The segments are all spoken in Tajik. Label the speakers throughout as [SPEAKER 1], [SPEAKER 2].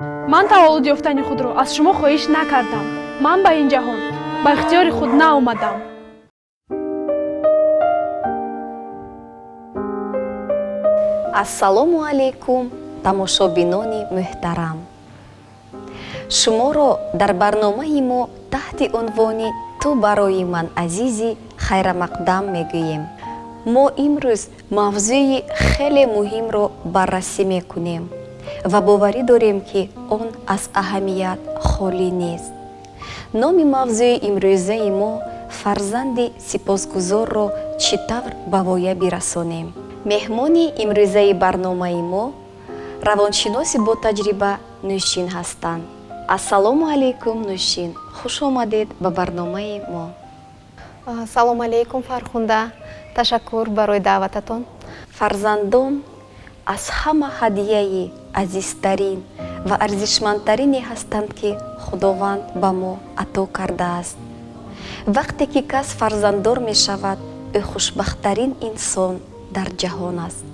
[SPEAKER 1] Ман таваллуд ёфтани худро аз шумо хоҳиш накардам. Ман ба ин ҷаҳон ба ихтиёри худ наомадам.
[SPEAKER 2] Ассалому алайкум, тамошобинони муҳтарам. Шуморо дар барномаи мо таҳти унвони «Ту барои ман азизӣ» хайрамақдам мегӯем. Мо имрӯз мавзӯи хеле муҳимро баррасӣ мекунем ва боварӣ дорем, ки он аз аҳамият холӣ нест. Номи мавзӯи имрӯзаи мо «Фарзанди сипосгузорро чӣ тавр ба воя бирасонем». Меҳмони имрӯзаи барномаи мо равоншиноси ботаҷриба Нӯшин ҳастанд. Ассалому алайкум, Нӯшин, хуш омадед ба барномаи мо.
[SPEAKER 3] Салом алейкум, Фархунда, ташаккур барои даъвататон.
[SPEAKER 2] Фарзандон аз ҳама ҳадияи азизтарин ва арзишмандтарине ҳастанд, ки Худованд ба мо ато кардааст. Вақте ки кас фарзанддор мешавад, ӯ хушбахттарин инсон дар ҷаҳон аст.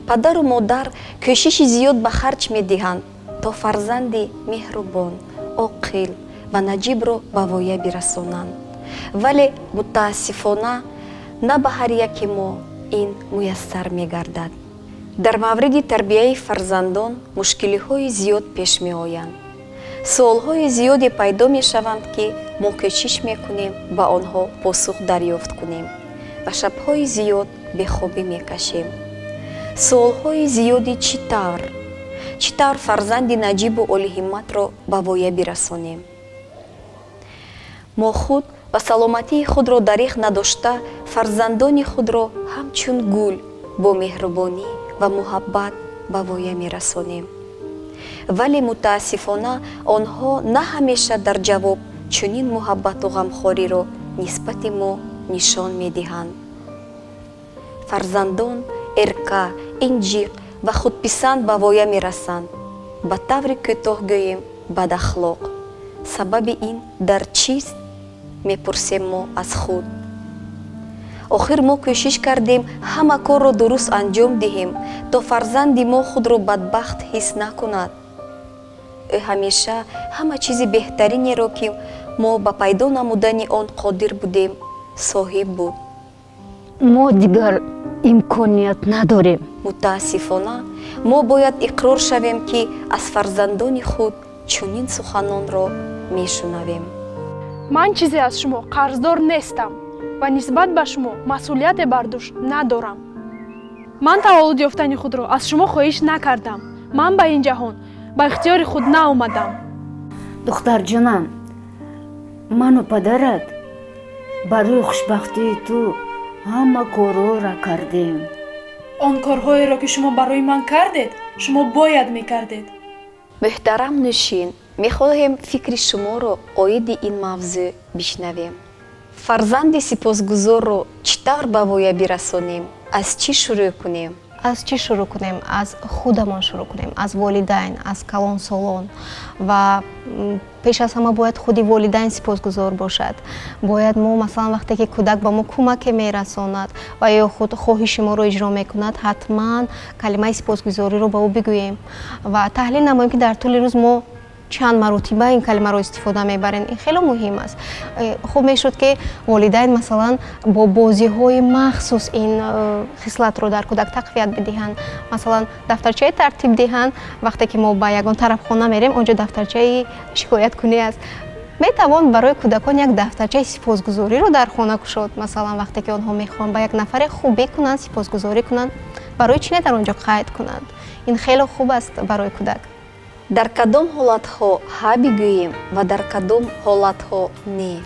[SPEAKER 2] Падару модар кӯшиши зиёд ба харҷ медиҳанд, то фарзанди меҳрубон, оқил ва наҷибро ба воя бирасонанд. Вале мутаассифона на ба ҳар яке мо ин муяссар мегардад. Дар мавриди тарбияи фарзандон мушкилиҳои зиёд пеш меоянд. Суолҳои зиёде пайдо мешаванд, ки мо кӯшиш мекунем ба онҳо посух дарёфт кунем ва шабҳои зиёд бехобӣ мекашем. Суолҳои зиёди чӣ тавр? Чӣ тавр фарзанди наҷибу олиҳимматро ба воя бирасонем? Мо худ ба саломатии худро дариғ надошта, фарзандони худро ҳамчун гул бо меҳрубонӣ ва муҳаббат ба воя мерасонем. Вале мутаассифона онҳо на ҳамеша дар ҷавоб чунин муҳаббату ғамхориро нисбати мо нишон медиҳанд. Фарзандон эрка, инҷиқ ва худписанд ба воя мерасанд. Ба таври кӯтоҳ гӯем, бадахлоқ. Сабаби ин дар чист? Мепурсем мо аз худ. Охир мо кӯшиш кардем ҳама корро дуруст анҷом диҳем, то фарзанди мо худро бадбахт ҳис накунад. Ӯ ҳамеша ҳама чизи беҳтаринеро, ки мо ба пайдо намудани он қодир будем, соҳиб буд.
[SPEAKER 4] Мо дигар имконият надорем.
[SPEAKER 2] Мутаассифона мо бояд иқрор шавем, ки аз фарзандони худ чунин суханонро мешунавем.
[SPEAKER 1] Ман чизе аз шумо қарздор нестам ва нисбат ба шумо масъулияте бар дӯш надорам. Ман таваллуд ёфтани худро аз шумо хоҳиш накардам. Ман ба ин ҷаҳон ба ихтиёри худ наомадам.
[SPEAKER 4] Духтарҷонам, ману падарат барои хушбахтии ту ҳама корҳоро кардем.
[SPEAKER 1] Он корҳоеро, ки шумо барои ман кардед, шумо бояд мекардед.
[SPEAKER 2] Муҳтарам Нӯшин, мехоҳем фикри шуморо оиди ин мавзӯъ бишнавем. Фарзанди сипосгузорро чӣ тавр ба воя бирасонем? Аз чӣ шурӯъ кунем?
[SPEAKER 3] Аз чӣ шурӯъ кунем? Аз худамон шурӯъ кунем, аз волидайн, аз калонсолон. Ва пеш аз ҳама бояд худи волидайн сипосгузор бошад. Бояд мо, масалан, вақте ки кӯдак ба мо кӯмаке мерасонад ва ё худ хоҳиши моро иҷро мекунад, ҳатман калимаи сипосгузориро ба ӯ бигӯем ва таҳлил намоем, ки дар тӯли рӯз мо чанд маротиба ин калимаро истифода мебарем. Ин хеле муҳим аст. Хуб мешуд, ки волидайн, масалан, бо бозиҳои махсус ин хислатро дар кӯдак тақвият бидиҳанд. Масалан, дафтарчаи тартиб диҳанд. Вақте ки мо ба ягон тарафхона мерем, онҷо дафтарчаи шикояткунӣ аст. Метавон барои кӯдакон як дафтарчаи сипосгузориро дар хона кушод. Масалан, вақте ки онҳо мехоҳанд ба як нафаре хубӣ кунанд, сипосгузорӣ кунанд, барои чӣ не дар он ҷо қайд кунанд? Ин хеле хуб аст барои кӯдак.
[SPEAKER 2] Дар кадом ҳолатҳо ҳа бигӯем ва дар кадом ҳолатҳо не?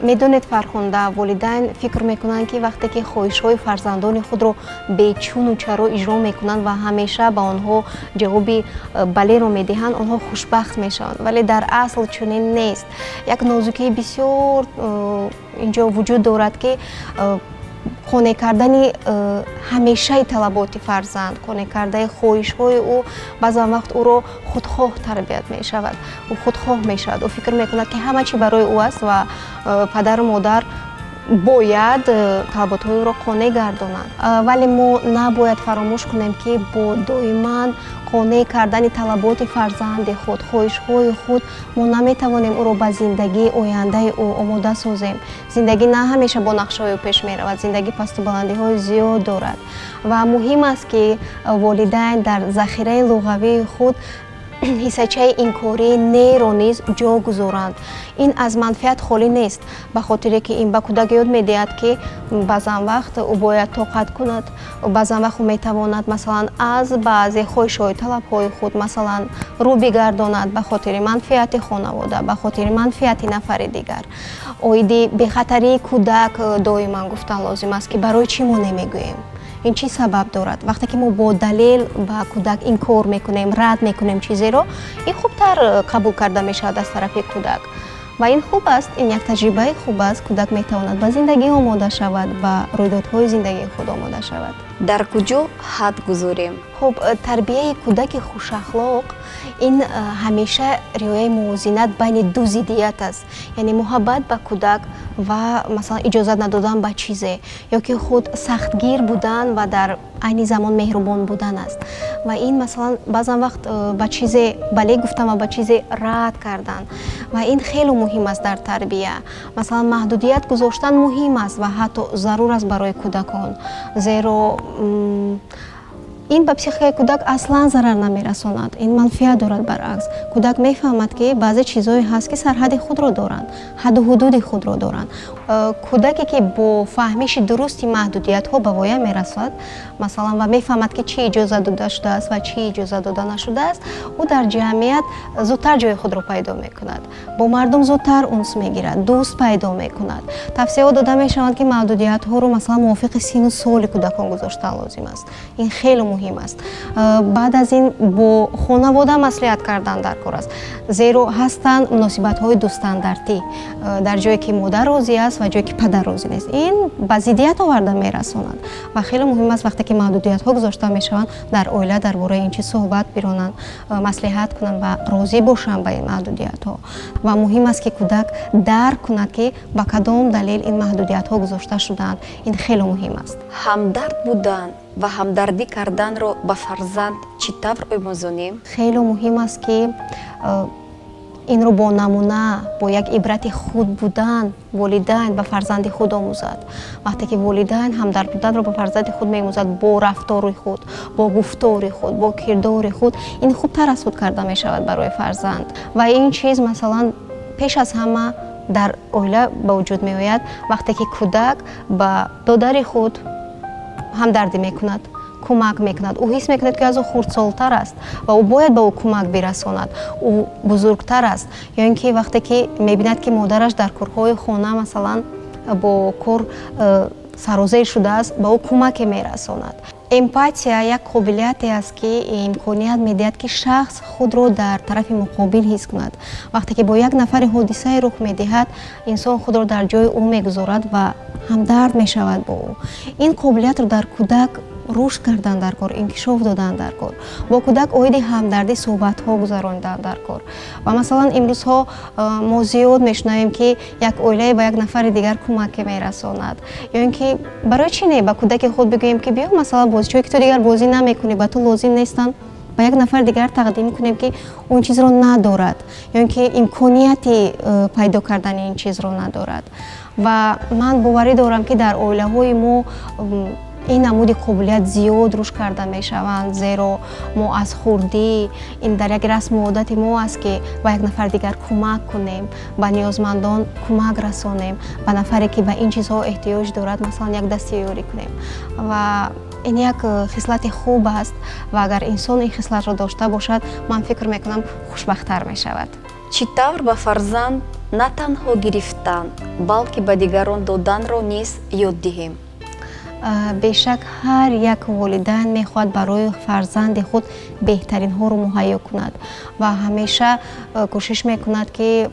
[SPEAKER 3] Медонед, Фархунда, волидайн фикр мекунанд, ки вақте ки хоҳишҳои фарзандони худро бечуну чаро иҷро мекунанд ва ҳамеша ба онҳо ҷавоби балеро медиҳанд, онҳо хушбахт мешаванд. Вале дар асл чунин нест. Як нозукии бисёр инҷо вуҷуд дорад, ки қонеъ кардани ҳамешаи талаботи фарзанд, қонеъ кардани хоҳишҳои ӯ баъзан вақт ӯро худхоҳ тарбият мешавад. Ӯ худхоҳ мешавад. Ӯ фикр мекунад, ки ҳама чӣ барои ӯ аст ва падару модар бояд талаботҳои ӯро қонеъ гардонанд. Вале мо набояд фаромӯш кунем, ки бо доиман Қонеъ кардани талаботи фарзанди худ, хоҳишҳои худ, мо наметавонем ӯро ба зиндагии ояндаи ӯ омода созем. Зиндагӣ на ҳамеша бо нақшаҳои ӯ пеш меравад, зиндагӣ пасту баландиҳои зиёд дорад ва муҳим аст, ки волидайн дар захираи луғавии худ ҳиссачаи инкории неро низ ҷо гузоранд. Ин аз манфиат холӣ нест, ба хотире ки ин ба кӯдак ёд медиҳад, ки баъзан вақт ӯ бояд тоқат кунад, баъзан вақт ӯ метавонад, масалан, аз баъзе хоҳишҳои талабҳои худ, масалан, рӯ бигардонад ба хотири манфиати хонавода, ба хотири манфиати нафари дигар. Оиди бехатарии кӯдак доиман гуфтан лозим аст, ки барои чӣ мо намегӯем, ин чӣ сабаб дорад. Вақте ки мо бо далел ба кӯдак инкор мекунем, рад мекунем чизеро, ин хубтар қабул карда мешавад аз тарафи кӯдак ва ин хуб аст, ин як таҷрибаи хуб аст. Кӯдак метавонад ба зиндагӣ омода шавад, ба рӯйдодҳои зиндагии худ омода шавад.
[SPEAKER 2] Дар куҷо ҳад гузорем?
[SPEAKER 3] Хуб, тарбияи кӯдаки хушахлоқ ин ҳамеша риояи мувозинат байни ду зиддият аст, яъне муҳаббат ба кӯдак ва, масалан, иҷозат надодан ба чизе, ё ки худ сахтгир будан ва дар айни замон меҳрубон будан аст. Ва ин, масалан, баъзан вақт ба чизе бале гуфтан ва ба чизе рад кардан, ва ин хеле муҳим аст дар тарбия. Масалан, маҳдудият гузоштан муҳим аст ва ҳатто зарур аст барои кӯдакон, зеро ин ба психикаи кӯдак аслан зарар намерасонад, ин манфиат дорад. Баръакс, кӯдак мефаҳмад, ки баъзе чизҳое ҳаст, ки сарҳади худро доранд, ҳадду ҳудуди худро доранд. Кӯдаке, ки бо фаҳмиши дурусти маҳдудиятҳо ба воя мерасад, масалан, ва мефаҳмад, ки чӣ иҷозат дода шудааст ва чӣ иҷозат дода нашудааст, ӯ дар ҷамъият зудтар ҷои худро пайдо мекунад, бо мардум зудтар унс мегирад, дӯст пайдо мекунад. Тавсияҳо дода мешаванд, ки маҳдудиятҳоро, масалан, мувофиқи сину соли кӯдакон гузоштан лозим аст. Ин хеле муҳим аст. Баъд аз ин бо хонавода маслиҳат кардан дар кор аст, зеро ҳастанд муносибатҳои дустандартӣ, дар ҷое ки модар розӣ аст ва ҷое ки падар розӣ нест, ин ба зиддият оварда мерасонад. Ва хеле муҳим аст, вақте ки маҳдудиятҳо гузошта мешаванд, дар оила дар бораи ин чиз суҳбат биронанд, маслиҳат кунанд ва розӣ бошанд ба ин маҳдудиятҳо. Ва муҳим аст, ки кӯдак дарк кунад, ки ба кадом далел ин маҳдудиятҳо гузошта шудаанд. Ин хеле муҳим аст.
[SPEAKER 2] Ҳамдард будан ва ҳамдардӣ карданро ба фарзанд чӣ тавр омӯзонем?
[SPEAKER 3] Хеле муҳим аст, ки инро бо намуна, бо як ибрати худ будан волидайн ба фарзанди худ омӯзад. Вақте ки волидайн ҳамдард буданро ба фарзанди худ меомӯзад бо рафтори худ, бо гуфтори худ, бо кирдори худ, ин хубтар аз худ карда мешавад барои фарзанд. Ва ин чиз, масалан, пеш аз ҳама дар оила ба вуҷуд меояд, вақте ки кӯдак ба додари худ ҳамдардӣ мекунад, кӯмак мекунад. Ӯ ҳис мекунад, ки аз ӯ хурдсолтар аст ва ӯ бояд ба ӯ кӯмак бирасонад, ӯ бузургтар аст. Ё ин ки вақте ки мебинад, ки модараш дар корҳои хона, масалан, бо кор сарозер шудааст, ба ӯ кӯмаке мерасонад. Эмпатия як қобилияте аст, ки имконият медиҳад, ки шахс худро дар тарафи муқобил ҳис кунад. Вақте ки бо як нафари ҳодисае рух медиҳад, инсон худро дар ҷои ӯ мегузорад ва ҳамдард мешавад бо ӯ. Ин қобилиятро дар кӯдак рушд кардан дар кор, инкишоф додан дар кор, бо кӯдак оиди ҳамдардӣ суҳбатҳо гузаронидан дар кор. Ва, масалан, имрӯзҳо мо зиёд мешунавем, ки як оилае ба як нафари дигар кӯмаке мерасонад, ё ин ки барои чӣ не ба кӯдаки худ бигӯем, ки биё, масалан, бозичое ки ту дигар бозӣ намекунӣ, ба ту лозим нестанд, ба як нафари дигар тақдим кунем, ки он чизро надорад ё ин ки имконияти пайдо кардани ин чизро надорад. Ва ман боварӣ дорам, ки дар оилаҳои мо ин намуди қобилият зиёд рушд карда мешаванд, зеро мо аз хурдӣ ин дар як расму одати мо аст, ки ба як нафар дигар кӯмак кунем, ба ниёзмандон кӯмак расонем, ба нафаре, ки ба ин чизҳо эҳтиёҷ дорад, масалан, як дасти ёрӣ кунем. Ва ин як хислати хуб аст ва агар инсон ин хислатро дошта бошад, ман фикр мекунам, хушбахттар мешавад.
[SPEAKER 2] Чӣ тавр ба фарзанд на танҳо гирифтан, балки ба дигарон доданро низ ёд диҳем?
[SPEAKER 3] Бешак, ҳар як волидайн мехоҳад барои фарзанди худ беҳтаринҳоро муҳайё кунад ва ҳамеша кӯшиш мекунад, ки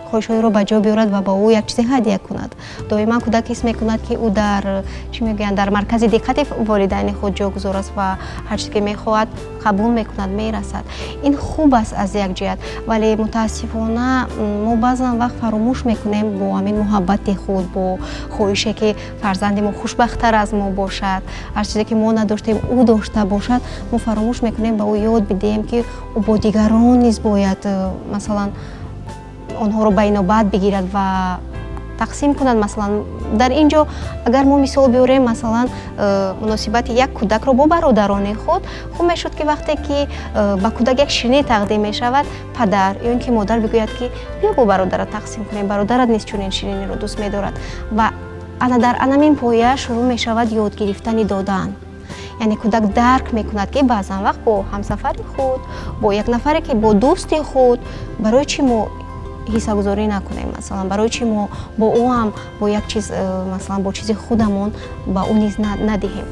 [SPEAKER 3] хоҳишҳоеро ба ҷо биёрад ва ба ӯ як чизе ҳадя кунад. Доима кӯдак ҳис мекунад, ки ӯ дар чӣ мегӯянд, дар маркази диққати волидайни худ ҷо гузор аст ва ҳар чизе ки мехоҳад қабул мекунад, мерасад. Ин хуб аст аз як ҷиҳат, вале мутаассифона мо баъзан вақт фаромӯш мекунем бо ҳамин муҳаббати худ, бо хоҳише ки фарзанди мо хушбахттар аз мо бошад, ҳар чизе ки мо надоштем ӯ дошта бошад, мо фаромӯш мекунем ба ӯ ёд бидиҳем, ки ӯ бо дигарон низ бояд масалан онҳоро ба инобат бигирад ва тақсим кунад. Масалан, дар ин ҷо агар мо мисол биёрем, масалан, муносибати як кӯдакро бо бародарони худ, хуб мешуд, ки вақте ки ба кӯдак як ширинӣ тақдим мешавад, падар ё ин ки модар бигӯяд, ки биё бо бародарат тақсим кунем, бародарат низ чунин шириниро дӯст медорад. Ва ана дар анамин поя шурӯъ мешавад ёд гирифтани додан. Яъне кӯдак дарк мекунад, ки баъзан вақт бо ҳамсафари худ, бо як нафаре ки бо дӯсти худ, барои чӣ мо ҳиссагузорӣ накунем, масалан, барои чӣ мо бо ӯ ҳам бо як чиз, масалан, бо чизи худамон ба ӯ низ надиҳем.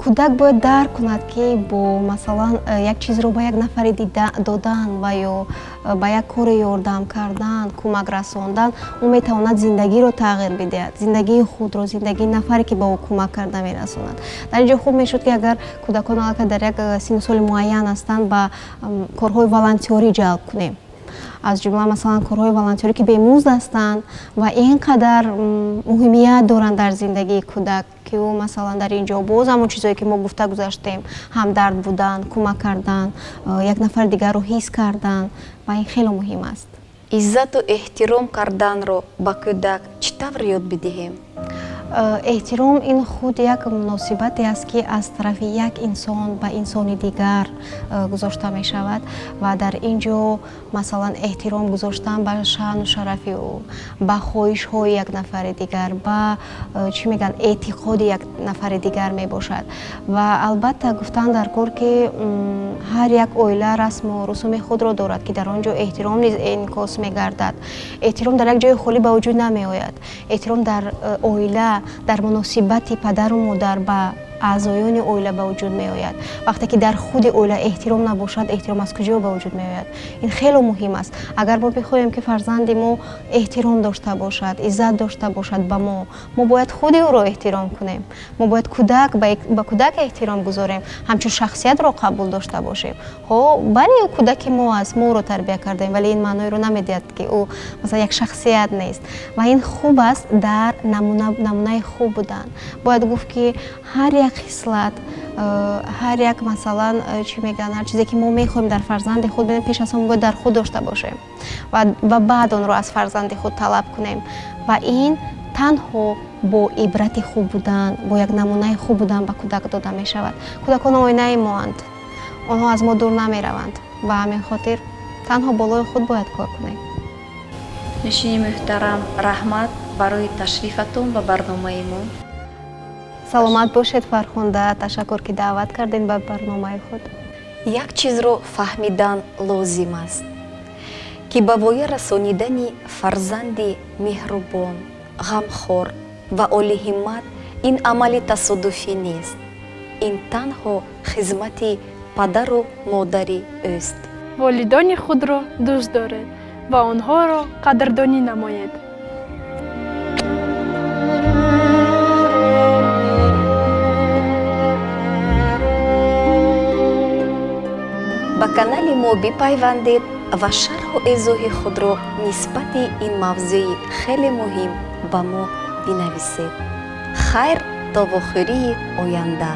[SPEAKER 3] Кӯдак бояд дарк кунад, ки бо масалан як чизро ба як нафари додан ва ё ба як коре ёрдам кардан, кӯмак расондан, ӯ метавонад зиндагиро тағйир бидиҳад, зиндагии худро, зиндагии нафаре ки ба ӯ кӯмак карда мерасонад. Дар ин ҷо хуб мешуд, ки агар кӯдакон аллакай дар як синну соли муайян ҳастанд, ба корҳои волонтёрӣ ҷалб кунем. Аз ҷумла масалан корҳои волонтёрӣ, ки бемузд ҳастанд ва ин қадар муҳимият доранд дар зиндагии кӯдак, ки ӯ масалан дар ин ҷо боз ҳамон чизое ки мо гуфта гузаштем, ҳамдард будан, кӯмак кардан, як нафари дигарро ҳис кардан, ва ин хеле муҳим аст.
[SPEAKER 2] Иззату эҳтиром карданро ба кӯдак чӣ тавр ёд бидиҳем?
[SPEAKER 3] Эҳтиром ин худ як муносибате аст, ки аз тарафи як инсон ба инсони дигар гузошта мешавад ва дар ин ҷо масалан эҳтиром гузоштан ба шаъну шарафи ӯ, ба хоҳишҳои як нафари дигар, ба чӣ мегӯянд, эътиқоди як нафари дигар мебошад. Ва албатта гуфтан дар кор, ки ҳар як оила расму русуми худро дорад, ки дар он ҷо эҳтиром низ инъикос мегардад. Эҳтиром дар як ҷои холӣ ба вуҷуд намеояд. Эҳтиром дар оила, дар муносибати падару модар ба аъзоёни оила ба вуҷуд меояд. Вақте ки дар худи оила эҳтиром набошад, эҳтиром аз куҷо ба вуҷуд меояд? Ин хеле муҳим аст. Агар мо бихоҳем, ки фарзанди мо эҳтиром дошта бошад, иззат дошта бошад ба мо, мо бояд худи ӯро эҳтиром кунем. Мо бояд ба кӯдак эҳтиром гузорем, ҳамчун шахсиятро қабул дошта бошем. Ҳо, бале, ӯ кӯдаки мо аст, мо ӯро тарбия кардаем, вале ин маъноеро намедиҳад, ки ӯ масалан як шахсият нест. Ва ин хуб аст дар намунаи хуб будан. Бояд гуфт, ки ҳар як хислат, ҳар як масалан чӣ мегӯянд, ҳар чизе ки мо мехоҳем дар фарзанди худ бинем, пеш аз ҳама бояд дар худ дошта бошем ва баъд онро аз фарзанди худ талаб кунем. Ва ин танҳо бо ибрати хуб будан, бо як намунаи хуб будан ба кӯдак дода мешавад. Кӯдакон оинаи моанд, онҳо аз мо дур намераванд. Ба ҳамин хотир танҳо болои худ бояд кор кунем.
[SPEAKER 2] Нишини муҳтарам, раҳмат барои ташрифатон ба барномаи мо.
[SPEAKER 3] Саломат бошед, Фархунда, ташаккур, ки даъват кардем ба барномаи худ.
[SPEAKER 2] Як чизро фаҳмидан лозим аст, ки ба воя расонидани фарзанди меҳрубон, ғамхор ва олиҳиммат ин амали тасодуфӣ нест. Ин танҳо хизмати падару модари ӯст.
[SPEAKER 1] Волидони худро дӯст доред ва онҳоро қадрдонӣ намоед.
[SPEAKER 2] Ба канали мо бипайвандед ва шарҳу эзоҳи худро нисбати ин мавзӯи хеле муҳим ба мо бинависед. Хайр то вохӯрии оянда.